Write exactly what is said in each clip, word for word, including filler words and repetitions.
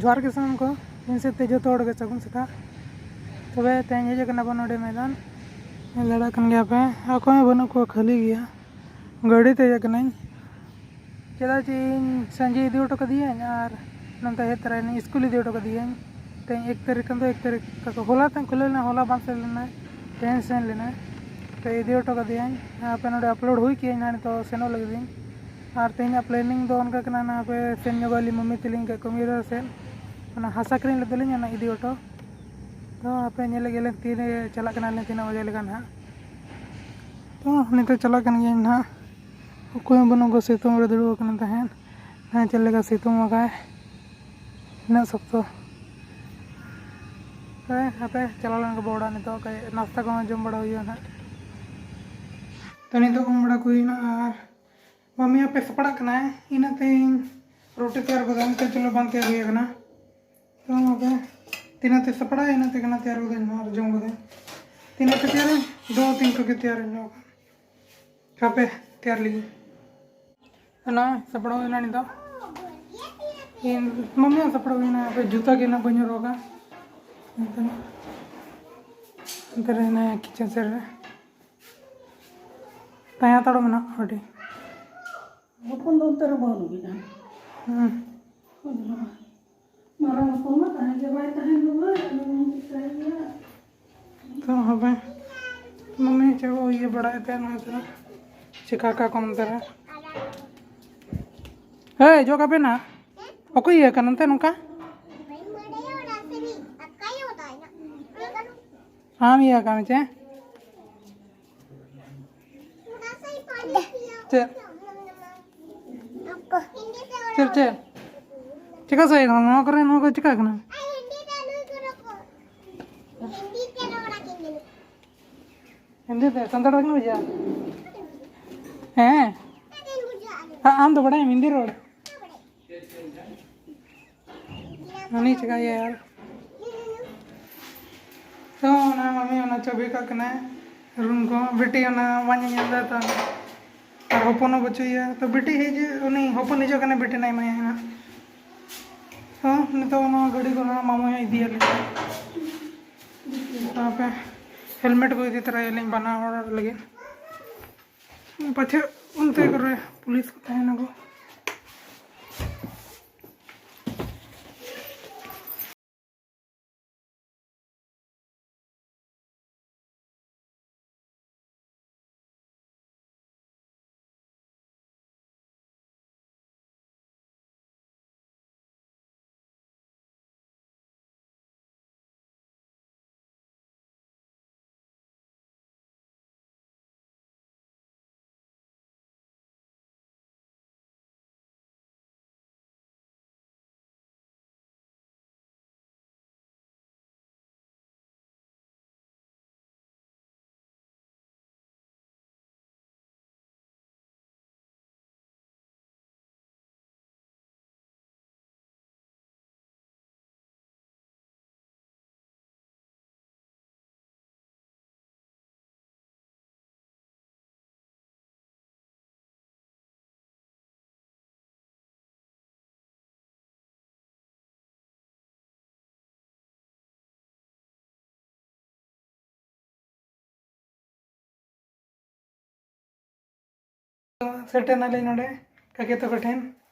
ᱡᱚᱦᱟᱨ ᱜᱮ ᱥᱟᱱᱟᱢ ᱠᱚ, ᱤᱧ ᱥᱮᱫ ᱛᱮ ᱡᱚᱛᱚ ᱦᱚᱲ ᱜᱮ ᱥᱟᱹᱜᱩᱱ ᱥᱮᱛᱟᱜ᱾ ᱛᱚᱵᱮ ᱛᱮᱦᱮᱧ ᱦᱮᱡ ᱟᱠᱟᱱᱟ ᱵᱚᱱ ᱱᱚᱰᱮ ᱢᱚᱭᱫᱟᱱ, ᱧᱮᱞ ᱫᱟᱲᱮᱭᱟᱜ ᱠᱟᱱ ᱜᱮᱭᱟ ᱯᱮ, ᱚᱠᱚᱭ ᱦᱚᱸ ᱵᱟᱹᱱᱩᱜ ᱠᱚᱣᱟ, ᱠᱷᱟᱹᱞᱤ ᱜᱮᱭᱟ᱾ ᱜᱟᱹᱰᱤ ᱛᱮ ᱦᱮᱡ ᱟᱠᱟᱱᱟᱹᱧ, ᱪᱮᱫᱟᱜ ᱡᱮ ᱤᱧ ᱥᱟᱸᱡᱮ ᱤᱫᱤ ᱦᱚᱴᱚ ᱠᱟᱫᱮᱭᱟᱹᱧ ᱟᱨ ᱱᱚᱱᱛᱮ ᱦᱮᱡ ᱛᱚᱨᱟᱭᱮᱱᱟᱹᱧ, ᱥᱠᱩᱞ ᱤᱫᱤ ᱦᱚᱴᱚ ᱠᱟᱫᱮᱭᱟᱹᱧ᱾ ᱛᱮᱦᱮᱧ ᱮᱠ ᱛᱟᱹᱨᱤᱠᱷ ᱠᱟᱱ ᱫᱚ ᱮᱠ ᱛᱟᱹᱨᱤᱠᱷ ᱛᱟᱠᱚ, ᱦᱚᱞᱟ ᱛᱮᱧ ᱠᱷᱩᱞᱟᱹᱣ ᱞᱮᱱᱟ, ᱦᱚᱞᱟ ᱵᱟᱝ ᱥᱮᱱ ᱞᱮᱱᱟᱭ, ᱛᱮᱦᱮᱧ ᱥᱮᱱ ᱞᱮᱱᱟᱭ᱾ ᱛᱚ ᱤᱫᱤ ᱦᱚᱴᱚ ᱠᱟᱫᱮᱭᱟᱹᱧ, ᱟᱯᱮ ᱱᱚᱰᱮ ᱟᱯᱞᱳᱰ ᱦᱩᱭ ᱠᱮᱜᱼᱟᱹᱧ ᱱᱟᱦᱟᱜ, ᱱᱤᱛᱚᱜ ᱥᱮᱱᱚᱜ ᱞᱟᱹᱜᱤᱫ ᱤᱧ᱾ ᱟᱨ ᱛᱮᱦᱮᱧᱟᱜ ᱯᱞᱮᱱᱤᱝ ᱫᱚ ᱚᱱᱠᱟ ᱠᱟᱱᱟ, ᱱᱟᱦᱟᱜ ᱯᱮ ᱥᱮᱱ ᱧᱚᱜᱚᱜ ᱟᱹᱞᱤᱧ ᱢᱟᱹᱢᱤ ᱛᱟᱹᱞᱤᱧ ᱠᱟᱹᱢᱤ ᱨᱮ ᱥᱮᱱ, ᱚᱱᱟ ᱦᱟᱥᱟ ᱠᱤᱨᱤᱧ ᱞᱮᱫᱟᱞᱤᱧ, ᱚᱱᱟ ᱤᱫᱤ ᱦᱚᱴᱚ᱾ ᱛᱚ ᱟᱯᱮ ᱧᱮᱞ ᱞᱮᱜᱮ ᱞᱮ ᱛᱤᱨᱮ ᱪᱟᱞᱟᱜ ᱠᱟᱱᱟᱞᱤᱧ, ᱛᱤᱱᱟᱹᱜ ᱵᱟᱡᱮ ᱞᱮᱠᱟ ᱱᱟᱦᱟᱜ᱾ ᱛᱚ ᱱᱤᱛᱚᱜ ᱪᱟᱞᱟᱜ ᱠᱟᱱ ᱜᱤᱭᱟᱹᱧ ᱱᱟᱦᱟᱜ, ᱚᱠᱚᱭ ᱦᱚᱸ ᱵᱟᱹᱱᱩᱜ ᱠᱚᱣᱟ, ᱥᱤᱛᱩᱝ ᱨᱮ ᱫᱩᱲᱩᱵ ᱟᱠᱟᱱᱟ ᱛᱟᱦᱮᱸᱫ᱾ ᱦᱮᱸ, ᱪᱮᱫ ᱞᱮᱠᱟ ᱥᱤᱛᱩᱝ ᱟᱠᱟᱫ, ᱛᱤᱱᱟᱹᱜ ᱥᱚᱠᱛᱚ᱾ ᱦᱮᱸ, ᱦᱟᱯᱮ ᱪᱟᱞᱟᱣ ᱞᱮᱱ ᱜᱮᱵᱚ ᱚᱲᱟᱜ, ᱱᱤᱛᱚᱜ ᱠᱟᱹᱡ ᱱᱟᱥᱛᱟ ᱠᱚᱦᱚᱸ ᱡᱚᱢ ᱵᱟᱲᱟ ᱦᱩᱭᱩᱜᱼᱟ ᱱᱟᱦᱟᱜ᱾ ᱛᱚ ᱱᱤᱛᱚᱜ ᱩᱢ ᱵᱟᱲᱟ ᱠᱚ ᱦᱩᱭᱱᱟ ᱟᱨ ᱢᱟᱢᱤ ᱦᱟᱯᱮ ᱥᱟᱯᱲᱟᱜ ᱠᱟᱱᱟᱭ, ᱤᱱᱟᱹ ᱛᱮ ᱤᱧ ᱨᱩᱴᱤ ᱛᱮᱭᱟᱨ ᱜᱚᱫᱟ, ᱱᱤᱛᱚᱜ ᱪᱩᱞᱦᱟᱹ ᱵᱟᱝ ᱛᱮᱭᱟᱨ ᱦᱩᱭ ᱟᱠᱟᱱᱟ᱾ ᱛᱚ ᱦᱟᱯᱮ ᱛᱤᱱᱟᱹᱜ ᱛᱮ ᱥᱟᱯᱲᱟᱜᱼᱟ, ᱤᱱᱟᱹᱜ ᱛᱮ ᱜᱟᱱ ᱛᱮᱭᱟᱨ ᱜᱚᱫᱟᱹᱧ ᱟᱨ ᱡᱚᱢ ᱜᱚᱫᱟᱹᱧ᱾ ᱛᱤᱱᱟᱹᱜ ᱛᱮ ᱛᱮᱭᱟᱨᱟᱹᱧ? ᱫᱩ ᱛᱤᱱ ᱴᱩᱠᱩᱡ ᱛᱮᱭᱟᱨᱟᱹᱧ ᱱᱚᱣᱟ᱾ ᱦᱟᱯᱮ ᱛᱮᱭᱟᱨ ᱞᱮᱜᱮ᱾ ᱚᱱᱟ ᱥᱟᱯᱲᱟᱣ ᱦᱩᱭᱱᱟ ᱱᱤᱛᱚᱜ᱾ ᱤᱧ ᱢᱟᱢᱤᱭᱟᱜ ᱥᱟᱯᱲᱟᱣ ᱦᱩᱭᱱᱟ, ᱦᱟᱯᱮ ᱡᱩᱛᱟᱹ ᱜᱮ ᱱᱟᱜ ᱵᱟᱹᱧ ᱦᱚᱨᱚᱜᱟ᱾ ᱱᱤᱛᱚᱜ ᱚᱱᱛᱮ ᱨᱮ ᱦᱮᱱᱟᱭᱟ ᱠᱤᱪᱮᱱ ᱥᱮᱴ ᱨᱮ᱾ ᱛᱟᱭᱟ ᱛᱟᱲᱚ ᱢᱮᱱᱟᱜᱼᱟ ᱟᱹᱰᱤ᱾ ᱦᱚᱯᱚᱱ ᱫᱚ ᱚᱱᱛᱮ ᱨᱮ ᱵᱟᱹᱱᱩᱜ ᱮᱱᱟ᱾ ᱦᱩᱸ᱾ ᱢᱟᱨᱟᱝ ᱦᱚᱯᱚᱱ ᱢᱟ ᱛᱟᱦᱮᱸ ᱜᱮ ᱵᱟᱭ ᱛᱟᱦᱮᱱ ᱫᱚ, ᱢᱟᱹᱭ, ᱟᱫᱚ ᱪᱤᱠᱟᱹᱭᱮᱭᱟ? ᱛᱚ ᱦᱚᱵᱮ, ᱢᱟᱢᱤ ᱪᱮᱫ ᱠᱚ ᱤᱭᱟᱹ ᱵᱟᱲᱟᱭᱮᱫ ᱛᱟᱦᱮᱸ ᱱᱚᱣᱟ ᱛᱚᱨᱟ? ᱪᱤᱠᱟ ᱠᱟ ᱠᱚ ᱱᱚᱛᱮ ᱨᱮ? ᱦᱮᱭ, ᱡᱚᱜ ᱟᱯᱮ ᱱᱟ? ᱚᱠᱚᱭ ᱤᱭᱟᱹ ᱠᱟᱱᱟ ᱱᱚᱛᱮ ᱱᱚᱝᱠᱟ? ᱟᱢ ᱤᱭᱟᱹ ᱠᱟᱱ ᱪᱮ? ᱪᱮᱫ? ᱪᱮᱫ, ᱪᱮᱫ? ᱪᱮᱠᱟ ᱥᱟᱭ ᱠᱟᱱᱟ? ᱱᱚᱣᱟ ᱠᱚᱨᱮ, ᱱᱚᱣᱟ ᱠᱚ ᱪᱮᱠᱟ ᱠᱟᱱᱟ? ᱦᱤᱱᱫᱤ ᱛᱮ ᱥᱟᱱᱛᱟᱲ ᱵᱟᱹᱧ ᱵᱩᱡᱷᱟᱹᱣᱟ᱾ ᱦᱮᱸ᱾ ᱟ-, ᱟᱢ ᱫᱚ ᱵᱟᱲᱟᱭᱟᱢ ᱦᱤᱱᱫᱤ ᱨᱚᱲ? ᱩᱱᱤ ᱪᱤᱠᱟᱹᱭᱟ ᱭᱟᱨ? ᱛᱚ ᱚᱱᱟ ᱢᱟᱢᱤ ᱚᱱᱟ ᱪᱟᱹᱵᱤ ᱠᱟᱜ ᱠᱟᱱᱟᱭ ᱨᱩᱢ ᱠᱚ, ᱵᱤᱴᱤ ᱚᱱᱟ ᱵᱟᱝ ᱧᱮᱧᱮᱞ ᱫᱟᱭ ᱛᱚ᱾ ᱟᱨ ᱦᱚᱯᱚᱱ ᱦᱚᱸ ᱵᱟᱹᱪᱩᱜ ᱮᱭᱟ, ᱛᱚ ᱵᱤᱴᱤ ᱦᱤᱡᱩᱜ, ᱩᱱᱤ ᱦᱚᱯᱚᱱ ᱦᱤᱡᱩᱜ ᱠᱟᱱᱟ, ᱵᱤᱴᱤ ᱱᱟᱭ ᱮᱢᱟᱭᱟ ᱦᱟᱸᱜ᱾ ᱛᱚ ᱱᱤᱛᱚᱜ ᱱᱚᱣᱟ ᱜᱟᱹᱰᱤ ᱠᱚ ᱱᱟᱦᱟᱜ ᱢᱟᱢᱚᱭ ᱤᱫᱤᱭᱟᱞᱮ᱾ ᱛᱚ ᱟᱯᱮ ᱦᱮᱞᱢᱮᱴ ᱠᱚ ᱤᱫᱤ ᱛᱚᱨᱟᱭᱟᱞᱤᱧ ᱵᱟᱱᱟ ᱦᱚᱲ ᱞᱟᱹᱜᱤᱫ᱾ ᱯᱟᱪᱷᱮ ᱚᱱᱛᱮ ᱠᱚᱨᱮ ᱯᱩᱞᱤᱥ ᱠᱚ ᱛᱟᱦᱮᱱᱟᱠᱚ᱾ ᱥᱮᱴᱮᱨ ᱱᱟᱞᱮ ᱱᱚᱰᱮ ᱠᱟᱠᱮ ᱛᱟᱠᱚ ᱴᱷᱮᱱ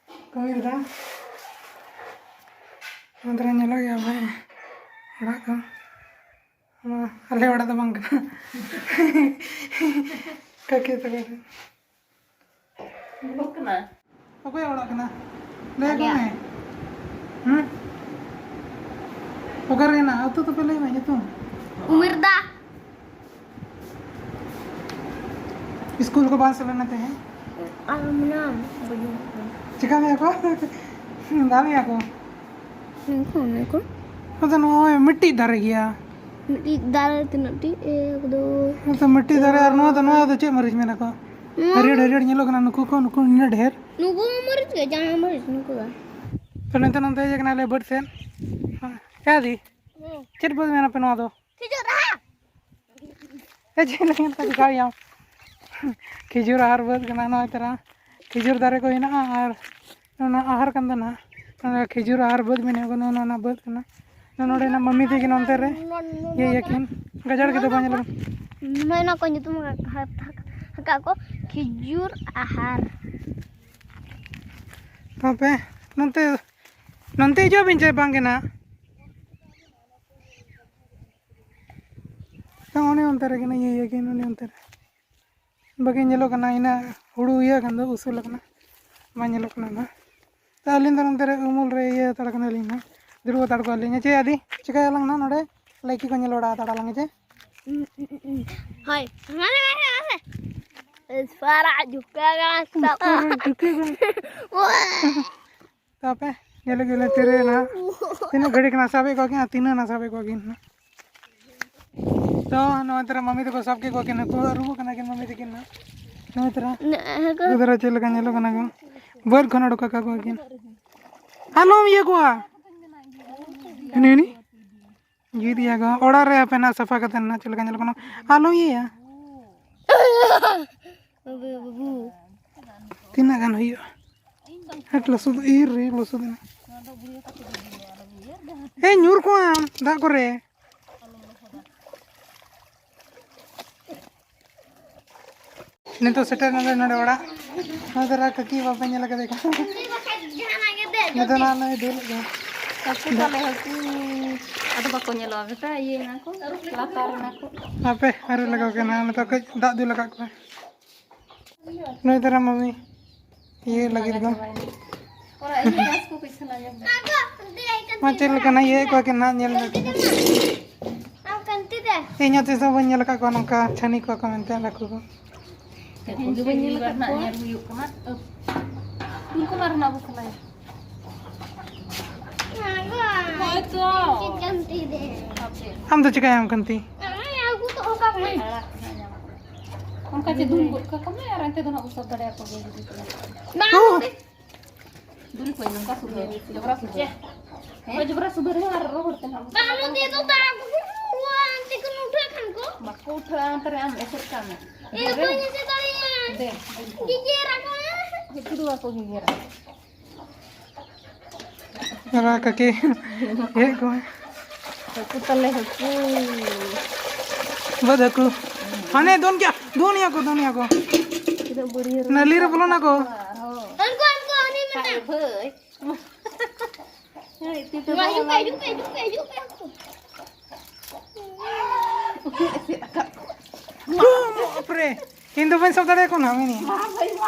ᱠᱟᱹᱢᱤ ᱨᱮᱫᱚ᱾ ᱱᱚᱛᱮ ᱨᱮ ᱧᱮᱞᱚᱜ ᱜᱮᱭᱟ ᱵᱷᱟᱭ ᱚᱲᱟᱜ ᱠᱚ᱾ ᱱᱚᱣᱟ ᱟᱞᱮ ᱚᱲᱟᱜ ᱫᱚ ᱵᱟᱝ ᱠᱟᱱᱟ᱾ ᱠᱟᱠᱮ ᱛᱟᱠᱚ ᱴᱷᱮᱱ᱾ ᱵᱚᱞᱚᱜ ᱠᱟᱱᱟ᱾ ᱚᱠᱚᱭᱟᱜ ᱚᱲᱟᱜ ᱠᱟᱱᱟ? ᱞᱟᱹᱭ ᱟᱠᱚ ᱟᱞᱮᱭᱟᱜ᱾ ᱢᱮ᱾ ᱦᱮᱸ? ᱚᱠᱟᱨᱮ ᱦᱮᱱᱟᱜᱼᱟ? ᱟᱹᱛᱩ ᱛᱟᱯᱮ ᱞᱟᱹᱭ ᱢᱮ, ᱧᱩᱛᱩᱢ᱾ ᱩᱢᱮᱨᱫᱟ᱾ ᱥᱠᱩᱞ ᱠᱚ ᱵᱟᱝ ᱥᱮᱱ ᱞᱮᱱᱟ ᱛᱮᱦᱮᱧ? ᱟᱨ ᱢᱮᱱᱟᱢ, ᱵᱟᱹᱧ ᱪᱮᱠᱟ ᱢᱮᱭᱟ ᱠᱚ? ᱫᱟᱞ ᱢᱮᱭᱟ ᱠᱚ? ᱱᱩᱠᱩ, ᱱᱩᱠᱩ᱾ ᱟᱫᱚ ᱱᱚᱜᱼᱚᱭ ᱢᱤᱫᱴᱤᱡ ᱫᱟᱨᱮ ᱜᱮᱭᱟ᱾ ᱢᱤᱫᱴᱤᱡ ᱫᱟᱨᱮ ᱛᱤᱱᱟᱹᱜ ᱴᱤᱡ? ᱮᱠ, ᱫᱩ᱾ ᱟᱫᱚ ᱢᱤᱫᱴᱤᱡ ᱫᱟᱨᱮ ᱟᱨ ᱱᱚᱣᱟ ᱫᱚ, ᱱᱚᱣᱟ ᱫᱚ ᱪᱮᱫ ᱢᱟᱹᱨᱤᱪ ᱢᱮᱱᱟ ᱠᱚ? ᱱᱚᱣᱟ ᱦᱟᱹᱨᱭᱟᱹᱲ ᱦᱟᱹᱨᱭᱟᱹᱲ ᱧᱮᱞᱚᱜ ᱠᱟᱱᱟ, ᱱᱩᱠᱩ ᱠᱚ, ᱱᱩᱠᱩ ᱱᱤᱱᱟᱹᱜ ᱰᱷᱮᱨ᱾ ᱱᱩᱠᱩ ᱢᱟᱹᱨᱤᱪ ᱜᱮ, ᱡᱟᱦᱟᱸ ᱢᱟᱹᱨᱤᱪ ᱱᱩᱠᱩ ᱫᱚ᱾ ᱛᱚ ᱱᱤᱛᱚᱜ ᱱᱚᱱᱛᱮ ᱦᱮᱡ ᱟᱠᱟᱱᱟ ᱟᱞᱮ ᱵᱟᱹᱫᱽ ᱥᱮᱫ᱾ ᱦᱮᱸ, ᱪᱮᱫ ᱵᱟᱹᱫᱽ ᱢᱮᱱᱟ ᱯᱮ ᱱᱚᱣᱟ ᱫᱚ? ᱠᱷᱤᱡᱩᱨ ᱨᱟᱦᱟ᱾ ᱮ, ᱪᱮᱫ ᱞᱟᱹᱜᱤᱫ ᱠᱚ ᱪᱮᱠᱟᱣᱮᱭᱟ? ᱠᱷᱤᱡᱩᱨ ᱟᱦᱟᱨ ᱵᱟᱹᱫᱽ ᱠᱟᱱᱟ ᱱᱚᱜᱼᱚᱭ ᱛᱟᱨᱟ᱾ ᱠᱷᱤᱡᱩᱨ ᱫᱟᱨᱮ ᱠᱚ ᱦᱮᱱᱟᱜᱼᱟ ᱟᱨ ᱚᱱᱟ ᱟᱦᱟᱨ ᱠᱟᱱ ᱛᱟᱦᱮᱱᱟ᱾ ᱱᱚᱰᱮ ᱠᱷᱤᱡᱩᱨ ᱟᱦᱟᱨ ᱵᱟᱹᱫᱽ ᱢᱮᱱᱟᱜᱼᱟ, ᱱᱚᱣᱟ ᱱᱚᱣᱟ ᱵᱟᱹᱫᱽ ᱠᱟᱱᱟ᱾ ᱱᱚᱰᱮ ᱱᱟ ᱢᱟᱹᱢᱤ ᱛᱟᱹᱠᱤᱱ ᱚᱱᱛᱮ ᱨᱮ ᱤᱭᱟᱹᱭᱟᱠᱤᱱ, ᱜᱟᱡᱟᱲ ᱠᱚᱫᱚ ᱵᱟᱝ ᱧᱮᱞᱚᱜ᱾ ᱱᱚᱜᱼᱚᱭ ᱱᱚᱣᱟ ᱠᱚ ᱧᱩᱛᱩᱢ ᱟᱠᱟᱫ ᱠᱚ ᱠᱷᱤᱡᱩᱨ ᱟᱦᱟᱨ᱾ ᱛᱚᱵᱮ ᱱᱚᱱᱛᱮ, ᱱᱚᱱᱛᱮ ᱦᱤᱡᱩᱜ ᱟᱵᱤᱱ ᱪᱮ ᱵᱟᱝ ᱜᱮ ᱱᱟ? ᱛᱚ ᱚᱱᱮ ᱚᱱᱛᱮ ᱨᱮᱜᱮ ᱱᱟ ᱤᱭᱟᱹᱭᱟᱠᱤᱱ, ᱚᱱᱮ ᱚᱱᱛᱮ ᱨᱮ᱾ ᱵᱟᱹᱠᱤ ᱧᱮᱞᱚᱜ ᱠᱟᱱᱟ, ᱤᱱᱟᱹ ᱦᱩᱲᱩ ᱤᱭᱟᱹ ᱠᱷᱟᱱ ᱫᱚ ᱩᱥᱩᱞ ᱟᱠᱟᱱᱟ, ᱵᱟᱝ ᱧᱮᱞᱚᱜ ᱠᱟᱱᱟ ᱱᱟᱦᱟᱜ᱾ ᱛᱚ ᱟᱹᱞᱤᱧ ᱫᱚ ᱱᱚᱱᱛᱮ ᱨᱮ ᱩᱢᱩᱞ ᱨᱮ ᱤᱭᱟᱹ ᱦᱟᱛᱟᱲ ᱠᱟᱱᱟᱞᱤᱧ ᱱᱟᱦᱟᱜ, ᱫᱩᱲᱩᱵ ᱦᱟᱛᱟᱲ ᱠᱚᱜᱼᱟᱞᱤᱧ᱾ ᱪᱮᱫ ᱟᱫᱤ ᱪᱤᱠᱟᱹᱭᱟᱞᱟᱝ ᱱᱟᱦᱟᱜ, ᱱᱚᱰᱮ ᱞᱟᱹᱭᱠᱤ ᱠᱚ ᱧᱮᱞ ᱵᱟᱲᱟ ᱦᱟᱛᱟᱲ ᱟᱞᱟᱝ ᱪᱮ? ᱦᱳᱭ, ᱢᱟᱥᱮ, ᱢᱟᱥᱮ, ᱢᱟᱥᱮ᱾ ᱥᱟᱨᱟ ᱡᱷᱩᱠᱟᱹ ᱜᱮ ᱥᱟᱨᱟ ᱡᱷᱩᱠᱟᱹ ᱜᱮ᱾ ᱛᱟᱯᱮ ᱧᱮᱞ ᱜᱮᱞᱮ ᱛᱤᱨᱮ ᱱᱟᱦᱟᱜ ᱛᱤᱱᱟᱹᱜ ᱜᱷᱟᱹᱲᱤ ᱠᱟᱱᱟ ᱥᱟᱵᱮᱫ ᱠᱚᱣᱟ ᱠᱤᱱ ᱟᱨ ᱛᱤᱱᱟᱹᱜ ᱱᱟ ᱥᱟᱵᱮᱫ ᱠᱚᱣᱟ ᱠᱤᱱ ᱱᱟᱦᱟᱜ᱾ ᱛᱚ ᱱᱚᱜᱼᱚᱭ ᱛᱚᱨᱟ ᱢᱟᱢᱤ ᱛᱟᱠᱚ ᱥᱟᱵ ᱠᱮᱫ ᱠᱚᱣᱟ ᱠᱤᱱ, ᱱᱩᱠᱩ ᱟᱹᱨᱩᱵᱚᱜ ᱠᱟᱱᱟ ᱠᱤᱱ ᱢᱟᱢᱤ ᱛᱟᱹᱠᱤᱱ ᱱᱟᱦᱟᱜ᱾ ᱱᱚᱜᱼᱚᱭ ᱛᱚᱨᱟ ᱱᱮ-, ᱦᱮᱸ ᱠᱚ᱾ ᱩᱱᱠᱩ ᱫᱷᱟᱨᱟ ᱪᱮᱫ ᱞᱮᱠᱟ ᱧᱮᱞᱚᱜ ᱠᱟᱱᱟ ᱠᱚ, ᱵᱟᱹᱫᱽ ᱠᱷᱚᱱ ᱚᱰᱚᱠ ᱠᱟᱠᱚ ᱠᱤᱱ᱾ ᱟᱞᱚᱢ ᱤᱭᱟᱹ ᱠᱚᱣᱟ᱾ ᱦᱟᱹᱱᱤ, ᱦᱟᱹᱱᱤ᱾ ᱡᱩᱛ ᱜᱮᱭᱟ ᱠᱚ᱾ ᱚᱲᱟᱜ ᱨᱮ ᱟᱯᱮ ᱱᱟᱜ ᱥᱟᱯᱷᱟ ᱠᱟᱛᱮ ᱱᱟᱜ ᱪᱮᱫ ᱞᱮᱠᱟ ᱧᱮᱞᱚᱜ ᱠᱟᱱᱟ, ᱟᱞᱚᱢ ᱤᱭᱟᱹᱭᱟ᱾ ᱵᱟᱹᱵᱩ, ᱵᱟᱹᱵᱩ᱾ ᱛᱤᱱᱟᱹᱜ ᱜᱟᱱ ᱦᱩᱭᱩᱜᱼᱟ? ᱦᱮᱸ, ᱞᱚᱥᱚᱫ ᱤᱨ ᱨᱮ ᱞᱚᱥᱚᱫ ᱮᱱᱟ᱾ ᱦᱮᱸ, ᱧᱩᱨ ᱠᱚᱜ ᱟᱢ ᱫᱟᱜ ᱠᱚᱨᱮ᱾ ᱱᱤᱛᱚᱜ ᱥᱮᱴᱮᱨ ᱱᱟᱞᱮ ᱱᱚᱰᱮ ᱚᱲᱟᱜ᱾ ᱱᱚᱣᱟ ᱫᱷᱟᱨᱟ ᱠᱟᱹᱠᱤ ᱵᱟᱯᱮ ᱧᱮᱞ ᱠᱟᱫᱮ ᱠᱷᱟᱱ᱾ ᱱᱤᱛᱚᱜ ᱱᱟᱦᱟᱜ ᱱᱩᱭ ᱫᱩᱞ ᱜᱮ᱾ ᱦᱟᱹᱠᱩ ᱛᱟᱞᱮ ᱦᱟᱹᱠᱩ᱾ ᱟᱫᱚ ᱵᱟᱠᱚ ᱧᱮᱞᱚᱜᱼᱟ ᱵᱮᱴᱟ, ᱤᱭᱟᱹᱭ ᱱᱟ ᱠᱚ, ᱞᱟᱛᱟᱨ ᱮᱱᱟ ᱠᱚ᱾ ᱦᱟᱯᱮ, ᱟᱹᱨᱩ ᱞᱟᱜᱟᱣ ᱠᱟᱱᱟ, ᱱᱤᱛᱚᱜ ᱠᱟᱹᱡ ᱫᱟᱜ ᱫᱩᱞ ᱟᱠᱟᱫ ᱠᱚᱣᱟ᱾ ᱱᱩᱭ ᱫᱷᱟᱨᱟ ᱢᱟᱢᱤ ᱤᱭᱟᱹ ᱞᱟᱹᱜᱤᱫ ᱫᱚ᱾ ᱚᱲᱟᱜ ᱤᱧ ᱜᱷᱟᱥ ᱠᱚ ᱯᱤᱪᱷᱟᱹ ᱞᱟᱜᱮ᱾ ᱢᱟ ᱪᱮᱫ ᱞᱮᱠᱟᱱᱟᱜ ᱤᱭᱟᱹ ᱠᱚ ᱠᱤᱱ ᱱᱟᱦᱟᱜ ᱧᱮᱞ ᱢᱮ᱾ ᱤᱧ ᱦᱚᱸ ᱛᱤᱥ ᱦᱚᱸ ᱵᱟᱹᱧ ᱧᱮᱞ ᱟᱠᱟᱫ ᱠᱚᱣᱟ ᱱᱚᱝᱠᱟ ᱪᱷᱟᱹᱱᱤ ᱠᱚᱣᱟ ᱠᱚ ᱢᱮᱱᱛᱮ ᱦᱟᱹᱠᱩ ᱠᱚ᱾ ᱪᱮᱫ ᱠᱚ ᱜᱮ ᱵᱟᱹᱧ ᱧᱮᱞ ᱟᱠᱟᱫ ᱠᱚᱣᱟ᱾ ᱧᱮᱞ ᱦᱩᱭᱩᱜ ᱠᱟᱱᱟ᱾ ᱩᱱᱠᱩ ᱢᱟ ᱨᱮᱱᱟᱜ ᱵᱚ ᱥᱟᱞᱟᱭᱟ᱾ ᱦᱳᱭ ᱛᱚ᱾ ᱟᱢ ᱫᱚ ᱪᱤᱠᱟᱹᱭᱟᱢ ᱠᱟᱱᱛᱤ? ᱟᱲᱟᱜ ᱨᱮᱱᱟᱜ ᱧᱟᱢᱚᱜ ᱠᱟᱱᱟ᱾ ᱚᱱᱠᱟ ᱪᱮ ᱫᱩᱞ ᱜᱚᱫ ᱠᱟᱠᱚ ᱢᱮ ᱟᱨ ᱚᱱᱛᱮ ᱫᱚ ᱱᱟᱜ ᱩᱥᱟᱹᱫ ᱫᱟᱲᱮᱭᱟᱠᱚ ᱜᱮᱭᱟ ᱡᱩᱫᱤ ᱠᱚ ᱢᱮᱱ ᱠᱷᱟᱱ᱾ ᱫᱩᱞ ᱠᱚ ᱱᱚᱝᱠᱟ ᱥᱩᱫᱷᱟᱹ, ᱡᱚᱵᱨᱟ ᱥᱩᱫᱷᱟᱹ᱾ ᱦᱮᱸ? ᱦᱳᱭ, ᱡᱚᱵᱨᱟ ᱥᱩᱫᱷᱟᱹ ᱨᱮᱦᱚᱸ ᱟᱨ ᱨᱚᱦᱚᱲ ᱛᱮ ᱱᱟᱜ ᱩᱥᱟᱹᱫ ᱫᱟᱲᱮᱭᱟᱠᱚ᱾ ᱵᱟᱠᱚ ᱩᱴᱷᱟᱹᱜᱼᱟ, ᱚᱱᱛᱮ ᱨᱮ ᱟᱢ ᱮᱥᱮᱫ ᱠᱟᱜ ᱢᱮ᱾ ᱤᱧ ᱫᱚ ᱵᱟᱹᱧ ᱮᱥᱮᱫ ᱫᱟᱲᱮᱭᱟᱜᱼᱟ᱾ ᱫᱮ, ᱫᱮ᱾ ᱜᱮᱜᱮᱨ ᱟᱠᱚ᱾ ᱦᱤᱛᱩ ᱫᱚ ᱵᱟᱠᱚ ᱜᱮᱜᱮᱨᱟ᱾ ᱨᱟ ᱠᱟᱹᱠᱤ ᱦᱮᱡ ᱠᱚ᱾ ᱦᱟᱹᱠᱩ ᱛᱟᱞᱮ ᱦᱟᱹᱠᱩ᱾ ᱵᱟᱹᱫᱽ ᱦᱟᱹᱠᱩ᱾ ᱦᱟᱱᱮ ᱫᱚᱱ ᱜᱮᱭᱟ, ᱫᱚᱱ ᱜᱮᱭᱟ ᱠᱚ, ᱫᱚᱱ ᱜᱮᱭᱟ ᱠᱚ᱾ ᱛᱤᱱᱟᱹᱜ ᱵᱟᱹᱲᱤᱭᱟᱹ ᱨᱩ-, ᱱᱟᱹᱞᱤ ᱨᱮ ᱵᱚᱞᱚᱱᱟ ᱠᱚ᱾ ᱟᱨᱦᱚᱸ᱾ ᱩᱱᱠᱩ, ᱩᱱᱠᱩ, ᱩᱱᱤ ᱢᱮᱱᱟᱭ᱾ ᱦᱟᱭ ᱵᱷᱟᱹᱭ᱾ ᱦᱟᱭ, ᱛᱤ ᱛᱮ ᱦᱤᱡᱩᱜ ᱯᱮ, ᱵᱟᱝ ᱦᱤᱡᱩᱜ ᱯᱮ, ᱦᱤᱡᱩᱜ ᱯᱮ, ᱦᱤᱡᱩᱜ ᱯᱮ, ᱦᱤᱡᱩᱜ ᱯᱮ, ᱦᱟᱹᱠᱩ᱾ ᱵᱟᱯ ᱨᱮ, ᱤᱧ ᱫᱚ ᱵᱟᱹᱧ ᱥᱟᱵ ᱫᱟᱲᱮᱭᱟᱠᱚ ᱠᱟᱱᱟ, ᱢᱮᱱᱤᱧ᱾ ᱢᱟ ᱵᱷᱟᱹᱭ, ᱢᱟ᱾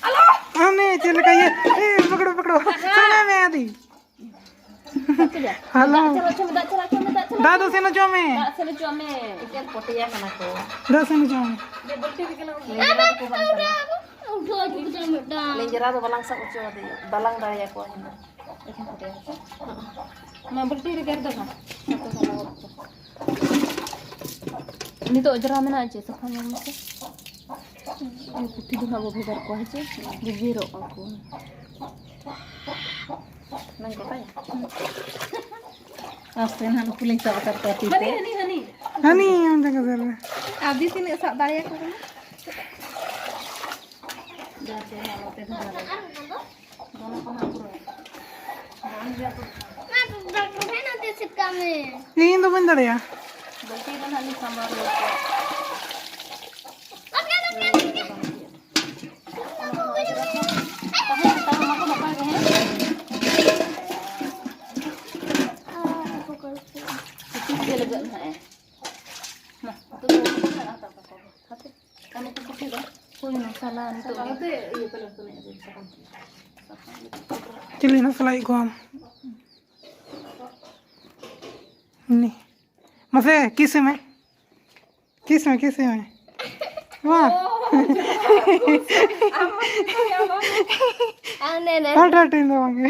ᱟᱞᱚ᱾ ᱟᱢ ᱱᱮ ᱪᱮᱫ ᱞᱮᱠᱟ ᱤᱭᱟᱹ, ᱮ, ᱯᱟᱠᱲᱚ, ᱯᱟᱠᱲᱚ᱾ ᱥᱟᱵ ᱢᱮ, ᱟᱫᱤ᱾ ᱦᱮᱞᱳ᱾ ᱫᱟᱜ ᱪᱟᱞᱟᱜ ᱦᱚᱪᱚ ᱢᱮ, ᱫᱟᱜ ᱪᱟᱞᱟᱜ ᱦᱚᱪᱚ ᱢᱮ, ᱫᱟᱜ ᱪᱟᱞᱟᱜ ᱫᱟᱜ ᱫᱚ ᱦᱚᱪᱚ ᱢᱮ᱾ ᱥᱮᱱ ᱦᱚᱪᱚ ᱢᱮ᱾ ᱫᱟᱜ ᱥᱮᱱ ᱦᱚᱪᱚ ᱢᱮ᱾ ᱮᱠᱮᱱ ᱯᱚᱴᱮᱭᱟ ᱠᱟᱱᱟ ᱠᱚ᱾ ᱫᱟᱜ ᱥᱮᱱ ᱦᱚᱪᱚ ᱢᱮ᱾ ᱞᱮᱸᱡᱮᱨᱟ ᱫᱚᱠᱚ ᱵᱟᱝ ᱠᱟᱱᱟ᱾ ᱞᱮᱸᱡᱮᱨᱟ ᱫᱚ ᱵᱟᱞᱟᱝ ᱥᱟᱵ ᱦᱚᱪᱚ ᱟᱫᱮᱭᱟ, ᱵᱟᱞᱟᱝ ᱫᱟᱲᱮᱭᱟᱠᱚᱣᱟ ᱦᱤᱱᱟᱹ᱾ ᱮᱠᱮᱱ ᱯᱚᱴᱮᱭᱟ ᱦᱚᱪᱚ᱾ ᱚᱱᱟ ᱵᱟᱹᱞᱴᱤ ᱨᱮ ᱜᱮᱨ ᱫᱚ ᱦᱟᱸᱜ᱾ ᱱᱤᱛᱚᱜ ᱚᱸᱡᱽᱨᱟ ᱢᱮᱱᱟᱜᱼᱟ ᱪᱮ? ᱥᱟᱯᱷᱟ ᱧᱮᱞ ᱢᱮᱥᱮ᱾ ᱯᱩᱴᱷᱤ ᱫᱚ ᱦᱟᱸᱜ ᱵᱚ ᱵᱷᱮᱜᱟᱨ ᱠᱚᱣᱟ, ᱦᱮᱸ ᱪᱮ? ᱜᱮᱡᱮᱨᱚᱜᱼᱟ ᱠᱚ᱾ ᱚᱱᱟᱧ ᱜᱚᱴᱟᱭᱟ? ᱟᱥᱛᱮ ᱱᱟᱦᱟᱜ ᱱᱩᱠᱩ ᱞᱤᱧ ᱥᱟᱵ ᱟᱠᱟᱫ ᱠᱚᱣᱟ ᱛᱤ ᱛᱮ᱾ ᱦᱟᱹᱱᱤ, ᱦᱟᱹᱱᱤ, ᱦᱟᱹᱱᱤ᱾ ᱦᱟᱹᱱᱤ ᱟᱢ ᱡᱟᱸᱜᱟ ᱥᱮᱫ ᱨᱮ᱾ ᱟᱨ ᱵᱮᱥᱤ ᱧᱚᱜ ᱥᱟᱵ ᱫᱟᱲᱮᱭᱟᱠᱚ ᱠᱟᱱᱟ᱾ ᱡᱟᱦᱟᱸ ᱪᱮ ᱱᱚᱛᱮ ᱫᱚ ᱵᱟᱞᱮ᱾ ᱫᱚᱱᱟ ᱠᱚ ᱱᱟᱦᱟᱜ ᱯᱩᱨᱟᱹ᱾ ᱫᱚᱱ ᱜᱮᱭᱟ ᱠᱚ᱾ ᱤᱧ ᱫᱚ ᱵᱟᱹᱧ ᱫᱟᱲᱮᱭᱟᱜᱼᱟ᱾ ᱵᱟᱹᱞᱴᱤ ᱫᱚ ᱱᱟᱦᱟᱜ ᱞᱤᱧ ᱥᱟᱢᱵᱟᱣ ᱨᱩᱣᱟᱹᱲ ᱠᱚᱣᱟ᱾ ᱛᱟᱦᱮᱸ ᱦᱟᱛᱟᱲ ᱢᱟᱠᱚ ᱱᱟᱯᱟᱭ ᱜᱮ, ᱦᱮᱸ? ᱛᱤᱥ ᱜᱮ ᱞᱟᱜᱟᱜ ᱱᱟᱦᱟᱜ ᱮ? ᱢᱟ, ᱱᱤᱛᱚᱜ ᱫᱚ ᱵᱟᱹᱧ ᱟᱲᱟᱜ ᱦᱟᱛᱟᱲ ᱠᱟᱠᱚᱣᱟ᱾ ᱦᱟᱯᱮ, ᱟᱨ ᱱᱩᱠᱩ ᱯᱩᱴᱷᱤ ᱫᱚ? ᱦᱩᱭ ᱮᱱᱟ, ᱥᱟᱞᱟ, ᱱᱤᱛᱚᱜ ᱫᱚ᱾ ᱦᱟᱯᱮ, ᱤᱭᱟᱹ ᱯᱟᱞᱮ ᱠᱚ ᱮᱱᱮᱡ ᱟᱹᱜᱩᱭᱮᱫ ᱛᱟᱠᱚᱣᱟ᱾ ᱪᱤᱞᱤ ᱱᱟᱥᱞᱟᱭᱮᱫ ᱠᱚᱣᱟᱢ? ᱩᱱᱤ᱾ ᱢᱟᱥᱮ, ᱠᱤᱥ ᱢᱮ᱾ ᱠᱤᱥ ᱢᱮ, ᱠᱤᱥ ᱢᱮ᱾ ᱢᱟ᱾ ᱟᱢ ᱢᱟ ᱠᱤᱥ ᱢᱮ, ᱟᱢ ᱢᱟ᱾ ᱟᱢ ᱱᱮ, ᱱᱮ᱾ ᱦᱟᱴ, ᱦᱟᱴ, ᱤᱧ ᱫᱚ ᱵᱟᱝ ᱜᱮ᱾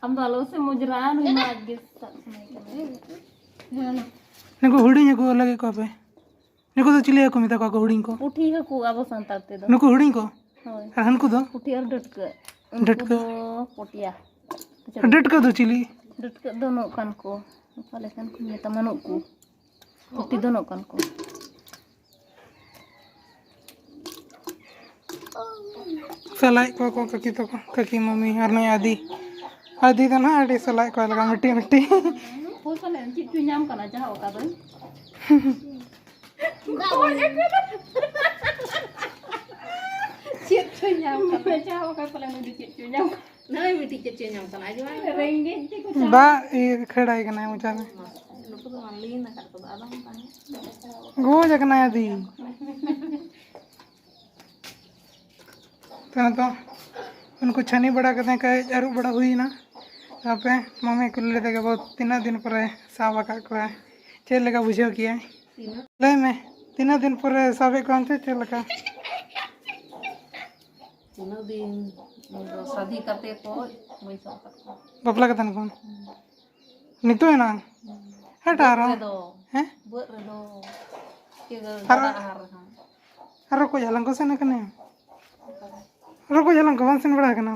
ᱟᱢ ᱫᱚ ᱟᱞᱚ ᱥᱮ ᱢᱚᱡᱽᱨᱟ, ᱱᱩᱭ ᱢᱟ ᱟᱡ ᱜᱮ ᱥᱟᱵ ᱥᱟᱱᱟᱭᱮ ᱠᱟᱱᱟ᱾ ᱱᱩᱠᱩ ᱦᱩᱰᱤᱧ ᱦᱟᱹᱠᱩ ᱞᱟᱹᱜᱤᱫ ᱠᱚ ᱯᱮ᱾ ᱱᱩᱠᱩ ᱫᱚ ᱪᱤᱞᱤ ᱦᱟᱹᱠᱩ ᱢᱮᱛᱟ ᱠᱚᱣᱟ ᱠᱚ ᱦᱩᱰᱤᱧ ᱠᱚ? ᱯᱩᱴᱷᱤ ᱦᱟᱹᱠᱩ ᱟᱵᱚ ᱥᱟᱱᱛᱟᱲ ᱛᱮᱫᱚ᱾ ᱱᱩᱠᱩ ᱦᱩᱰᱤᱧ ᱠᱚ? ᱦᱳᱭ᱾ ᱟᱨ ᱦᱟᱹᱱᱠᱩ ᱫᱚ? ᱯᱩᱴᱷᱤ ᱟᱨ ᱰᱟᱹᱴᱠᱟᱹ᱾ ᱩᱱᱠᱩ ᱰᱟᱹᱴᱠᱟᱹ? ᱫᱚ ᱯᱚᱴᱤᱭᱟ᱾ ᱰᱟᱹᱴᱠᱟᱹ ᱫᱚ ᱪᱤᱞᱤ? ᱰᱟᱹᱴᱠᱟᱹ ᱫᱚ ᱱᱚᱜ ᱠᱟᱱ ᱠᱚ᱾ ᱚᱠᱟ ᱞᱮᱠᱟᱱ ᱠᱚ ᱢᱮᱛᱟᱢᱟ ᱱᱩᱜ ᱠᱚ᱾ ᱯᱩᱴᱷᱤ ᱫᱚ ᱱᱚᱜ ᱠᱟᱱ ᱠᱚ᱾ ᱥᱟᱞᱟᱭᱮᱫ ᱠᱚᱣᱟ ᱠᱚ ᱠᱟᱹᱠᱤ ᱛᱟᱠᱚ, ᱠᱟᱹᱠᱤ ᱢᱟᱹᱢᱤ ᱟᱨ ᱱᱩᱭ ᱟᱫᱤ᱾ ᱟᱫᱤ ᱫᱚ ᱱᱟᱦᱟᱜ ᱟᱹᱰᱤ ᱥᱟᱞᱟᱭᱮᱫ ᱠᱚᱣᱟ ᱞᱮᱠᱟ ᱢᱤᱫᱴᱤᱡ ᱢᱤᱫᱴᱤᱡ᱾ ᱦᱳᱭ ᱯᱟᱞᱮ ᱪᱮᱫ ᱪᱚᱭ ᱧᱟᱢ ᱠᱟᱱᱟ ᱡᱟᱦᱟᱸ ᱚᱠᱟ ᱫᱚ᱾ ᱪᱮᱫ ᱪᱚᱭ ᱧᱟᱢ ᱠᱟᱱᱟ ᱡᱟᱦᱟᱸ ᱚᱠᱟ ᱯᱟᱞᱮ ᱱᱩᱭ ᱫᱚ ᱪᱮᱫ ᱪᱚᱭ ᱧᱟᱢ ᱠᱟᱱᱟ᱾ ᱱᱚᱜᱼᱚᱭ ᱢᱤᱫᱴᱤᱡ ᱪᱮᱫ ᱪᱚᱭ ᱧᱟᱢ ᱠᱟᱱᱟ, ᱟᱸᱡᱚᱢ ᱢᱮ᱾ ᱨᱮᱸᱜᱮᱡ ᱛᱮᱠᱚ ᱪᱟᱵᱟ᱾ ᱫᱟᱜ ᱤᱭᱟᱹ ᱠᱷᱟᱹᱲᱟᱭ ᱠᱟᱱᱟᱭ ᱢᱚᱪᱟ ᱨᱮ᱾ ᱱᱩᱠᱩ ᱫᱚ ᱵᱟᱝ ᱞᱤᱱ ᱟᱠᱟᱫ ᱠᱚᱫᱚ, ᱟᱫᱚ ᱵᱟᱝ᱾ ᱜᱚᱡ ᱟᱠᱟᱱᱟᱭ ᱟᱫᱤ᱾ ᱛᱚ ᱱᱤᱛᱚᱜ ᱩᱱᱠᱩ ᱪᱷᱟᱹᱱᱤ ᱵᱟᱲᱟ ᱠᱟᱛᱮ ᱠᱟᱹᱡ ᱟᱹᱨᱩᱵ ᱵᱟᱲᱟ ᱦᱩᱭᱱᱟ᱾ ᱟᱯᱮ ᱢᱟᱢᱤ ᱠᱩᱞᱤ ᱞᱮᱫᱮ ᱜᱮ, ᱵᱟᱹᱵᱩ ᱛᱤᱱᱟᱹᱜ ᱫᱤᱱ ᱯᱚᱨᱮ ᱥᱟᱵ ᱟᱠᱟᱫ ᱠᱚᱣᱟ, ᱪᱮᱫ ᱞᱮᱠᱟ ᱵᱩᱡᱷᱟᱹᱣ ᱠᱮᱜᱼᱟᱭ? ᱞᱟᱹᱭ ᱢᱮ, ᱛᱤᱱᱟᱹᱜ ᱫᱤᱱ ᱯᱚᱨᱮ ᱥᱟᱵᱮᱫ ᱠᱚᱣᱟᱢ ᱪᱮ ᱪᱮᱫ ᱞᱮᱠᱟ? ᱛᱤᱱᱟᱹᱜ ᱫᱤᱱ? ᱤᱧ ᱫᱚ ᱥᱟᱫᱤ ᱠᱟᱛᱮ ᱠᱷᱚᱡ ᱵᱟᱹᱧ ᱥᱟᱵ ᱟᱠᱟᱫ ᱠᱚᱣᱟ᱾ ᱵᱟᱯᱞᱟ ᱠᱟᱛᱮ ᱠᱷᱚᱱ? ᱦᱩᱸ᱾ ᱱᱤᱛᱚᱜ ᱮᱱᱟᱝ? ᱦᱩᱸ᱾ ᱦᱮᱸ, ᱵᱟᱹᱫᱽ ᱟᱨᱚ᱾ ᱨᱮᱫᱚ᱾ ᱦᱮᱸ? ᱵᱟᱹᱫᱽ ᱨᱮᱫᱚ᱾ ᱪᱮᱫ ᱟᱨᱚ᱾ ᱜᱟᱰᱟ ᱟᱦᱟᱨ ᱨᱮᱦᱚᱸ᱾ ᱟᱨᱚ ᱠᱚ ᱦᱟᱞᱟᱝ ᱠᱚ ᱥᱮᱱ ᱟᱠᱟᱱᱟ᱾ ᱚᱠᱟ ᱨᱮ? ᱟᱨᱚ ᱠᱚ ᱦᱟᱞᱟᱝ ᱠᱚ ᱵᱟᱝ ᱥᱮᱱ ᱵᱟᱲᱟ ᱟᱠᱟᱱᱟ?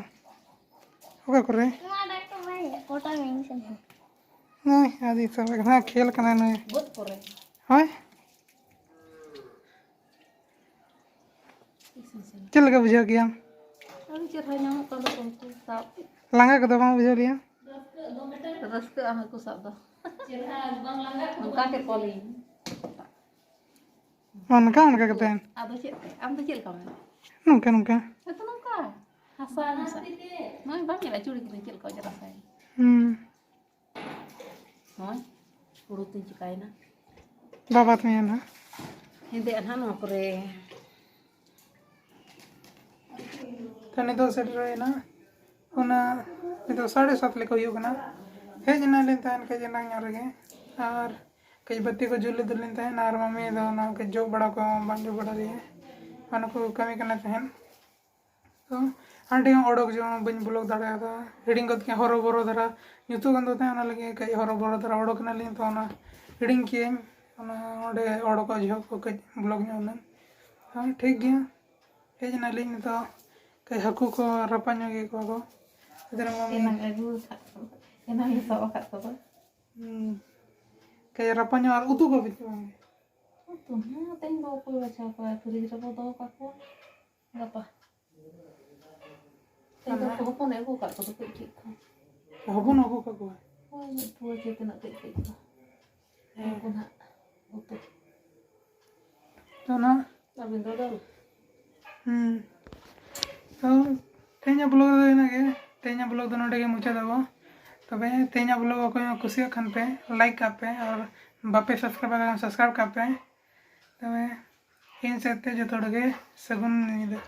ᱚᱠᱟ ᱠᱚᱨᱮ? ᱱᱚᱣᱟ ᱰᱟᱠᱛᱟᱨ ᱵᱟᱭ ᱠᱚᱴᱟ ᱢᱮᱱ ᱥᱮᱱ᱾ ᱱᱩᱭ ᱟᱹᱰᱤ ᱥᱟᱵ ᱠᱟᱱᱟ, ᱠᱷᱮᱞ ᱠᱟᱱᱟᱭ ᱱᱩᱭ᱾ ᱵᱟᱹᱫᱽ ᱠᱚᱨᱮ᱾ ᱦᱳᱭ᱾ ᱤᱥᱤᱱ ᱥᱮᱱ᱾ ᱪᱮᱫ ᱞᱮᱠᱟ ᱵᱩᱡᱷᱟᱹᱣ ᱠᱮᱭᱟᱢ? ᱟᱹᱰᱤ ᱪᱮᱦᱨᱟ ᱧᱟᱢᱚᱜ ᱠᱟᱱ ᱫᱚ ᱩᱱᱠᱩ ᱥᱟᱵ᱾ ᱞᱟᱸᱜᱟ ᱠᱚᱫᱚ ᱵᱟᱝ ᱵᱩᱡᱷᱟᱹᱣ ᱞᱮᱭᱟ? ᱨᱟᱹᱥᱠᱟᱹᱜ ᱟᱢ ᱦᱟᱹᱠᱩ ᱥᱟᱵ ᱫᱚ᱾ ᱱᱚᱝᱠᱟ ᱠᱮᱫ ᱠᱚᱣᱟᱞᱤᱧ᱾ ᱚᱱᱠᱟ, ᱚᱱᱠᱟ ᱠᱟᱛᱮ᱾ ᱟᱫᱚ ᱪᱮᱫ ᱛᱮ? ᱟᱢ ᱫᱚ ᱪᱮᱫ ᱞᱮᱠᱟ ᱢᱮᱱᱟᱜ? ᱱᱚᱝᱠᱟ, ᱱᱚᱝᱠᱟ᱾ ᱦᱮᱸ ᱛᱚ, ᱱᱚᱝᱠᱟ᱾ ᱦᱟᱥᱟ, ᱦᱟᱥᱟ᱾ ᱱᱚᱜᱼᱚᱭ ᱵᱟᱢ ᱧᱮᱞᱟ ᱪᱩᱲᱤ ᱠᱚᱫᱚ ᱪᱮᱫ ᱞᱮᱠᱟ ᱚᱡᱽᱨᱟ ᱥᱟᱭ? ᱦᱩᱸ᱾ ᱱᱚᱜᱼᱚᱭ, ᱦᱩᱲᱩ ᱛᱤᱧ ᱪᱤᱠᱟᱭᱮᱱᱟ? ᱵᱟᱵᱟ ᱛᱤᱧ ᱱᱟᱦᱟᱜ᱾ ᱦᱮᱸᱫᱮ ᱟᱜ ᱱᱟᱦᱟᱜ ᱱᱚᱣᱟ ᱠᱚᱨᱮ᱾ ᱛᱚ, ᱱᱤᱛᱚᱜ ᱥᱮᱴᱮᱨ ᱦᱩᱭᱱᱟ ᱚᱱᱟ, ᱱᱤᱛᱚᱜ ᱥᱟᱲᱮ ᱥᱟᱛ ᱞᱮᱠᱟ ᱦᱩᱭᱩᱜ ᱠᱟᱱᱟ᱾ ᱦᱮᱡ ᱮᱱᱟᱞᱤᱧ ᱛᱟᱦᱮᱱ ᱠᱟᱹᱡ ᱮᱱᱟᱝ ᱧᱚᱜ ᱨᱮᱜᱮ, ᱟᱨ ᱠᱟᱹᱡ ᱵᱟᱹᱛᱤ ᱠᱚ ᱡᱩᱞ ᱞᱮᱫᱟᱞᱤᱧ ᱛᱟᱦᱮᱱ, ᱟᱨ ᱢᱟᱢᱤ ᱫᱚ ᱚᱱᱟ ᱠᱟᱹᱡ ᱡᱚᱜ ᱵᱟᱲᱟ ᱠᱚ ᱵᱟᱝ ᱡᱚᱜ ᱵᱟᱲᱟ ᱞᱮᱫᱟ, ᱚᱱᱟ ᱠᱚ ᱠᱟᱹᱢᱤ ᱠᱟᱱᱟ ᱛᱟᱦᱮᱸᱫ᱾ ᱛᱚ ᱦᱟᱸᱰᱮ ᱦᱚᱸ ᱚᱰᱚᱠ ᱡᱚᱝ ᱵᱟᱹᱧ ᱵᱞᱚᱜ ᱫᱟᱲᱮᱭᱟᱫᱟ, ᱦᱤᱲᱤᱧ ᱜᱚᱫ ᱠᱮᱫᱟᱹᱧ, ᱦᱚᱨᱚ ᱵᱚᱨᱚ ᱫᱷᱟᱨᱟ ᱧᱩᱛᱩᱢ ᱠᱟᱱ ᱫᱚ ᱛᱟᱦᱮᱸ, ᱚᱱᱟ ᱞᱟᱹᱜᱤᱫ ᱠᱟᱹᱡ ᱦᱚᱨᱚ ᱵᱚᱨᱚ ᱫᱷᱟᱨᱟ ᱚᱰᱚᱠ ᱮᱱᱟᱞᱤᱧ᱾ ᱛᱚ ᱚᱱᱟ ᱦᱤᱲᱤᱧ ᱠᱮᱫᱟᱹᱧ, ᱚᱱᱟ ᱚᱸᱰᱮ ᱚᱰᱚᱠᱚᱜ ᱡᱚᱦᱚᱜ ᱠᱚ ᱠᱟᱹᱡ ᱵᱞᱚᱜ ᱧᱚᱜ ᱞᱮᱱ᱾ ᱦᱮᱸ, ᱴᱷᱤᱠ ᱜᱮᱭᱟ, ᱦᱮᱡ ᱮᱱᱟᱞᱤᱧ᱾ ᱱᱤᱛᱚᱜ ᱠᱟᱹᱡ ᱦᱟᱹᱠᱩ ᱠᱚ ᱨᱟᱯᱟᱜ ᱧᱚᱜ ᱜᱮ ᱠᱚᱣᱟ ᱠᱚ᱾ ᱮᱱᱟᱝ ᱟᱹᱜᱩ ᱟᱠᱟᱫ ᱠᱚ, ᱮᱱᱟᱝ ᱞᱮ ᱥᱟᱵ ᱟᱠᱟᱫ ᱠᱚᱫᱚ᱾ ᱦᱩᱸ᱾ ᱠᱟᱹᱡ ᱨᱟᱯᱟᱜ ᱧᱚᱜ ᱟᱨ ᱩᱛᱩ ᱠᱚ ᱵᱤᱱ ᱵᱟᱝ? ᱩᱛᱩ ᱦᱚᱸ ᱛᱮᱦᱮᱧ ᱫᱚ ᱚᱠᱚᱭ ᱵᱟᱪᱷᱟᱣ ᱠᱚᱣᱟ, ᱯᱷᱨᱤᱡᱽ ᱨᱮᱵᱚ ᱫᱚᱦᱚ ᱠᱟᱠᱚᱣᱟ ᱜᱟᱯᱟ᱾ ᱛᱮᱦᱮᱧ ᱫᱚ ᱠᱚ ᱦᱚᱯᱚᱱ ᱮ ᱟᱹᱜᱩ ᱟᱠᱟᱫ ᱠᱚᱫᱚ ᱠᱟᱹᱡ ᱠᱟᱹᱡ ᱠᱚ᱾ ᱦᱚᱯᱚᱱ ᱟᱹᱜᱩ ᱟᱠᱟᱫ ᱠᱚᱣᱟ? ᱦᱳᱭ, ᱢᱤᱫ ᱯᱩᱣᱟᱹ ᱪᱮ ᱛᱤᱱᱟᱹᱜ ᱠᱟᱹᱡ ᱠᱟᱹᱡ ᱠᱚ᱾ ᱦᱮᱸ᱾ ᱩᱱᱠᱩ ᱱᱟᱦᱟᱜ ᱩᱛᱩ᱾ ᱛᱚ ᱱᱟ ᱟᱹᱵᱤᱱ ᱫᱚ ᱫᱚ? ᱦᱩᱸ᱾ ᱛᱚ ᱛᱮᱦᱮᱧᱟᱜ vlog ᱫᱚ ᱤᱱᱟᱹᱜ ᱜᱮ᱾ ᱛᱮᱦᱮᱧᱟᱜ vlog ᱫᱚ ᱱᱚᱰᱮ ᱜᱮ ᱢᱩᱪᱟᱹᱫ ᱟᱵᱚ᱾ ᱛᱚᱵᱮ ᱛᱮᱦᱮᱧᱟᱜ vlog ᱚᱠᱚᱭ ᱦᱚᱸ ᱠᱩᱥᱤᱭᱟᱜ ᱠᱷᱟᱱ ᱯᱮ, like ᱠᱟᱜ ᱯᱮ, ᱟᱨ ᱵᱟᱯᱮ subscribe ᱟᱠᱟᱫ ᱠᱷᱟᱱ subscribe ᱠᱟᱜ ᱯᱮ᱾ ᱛᱚᱵᱮ ᱤᱧ ᱥᱮᱫ ᱛᱮ ᱡᱚᱛᱚ ᱦᱚᱲ ᱜᱮ ᱥᱟᱹᱜᱩᱱ ᱧᱤᱫᱟᱹ᱾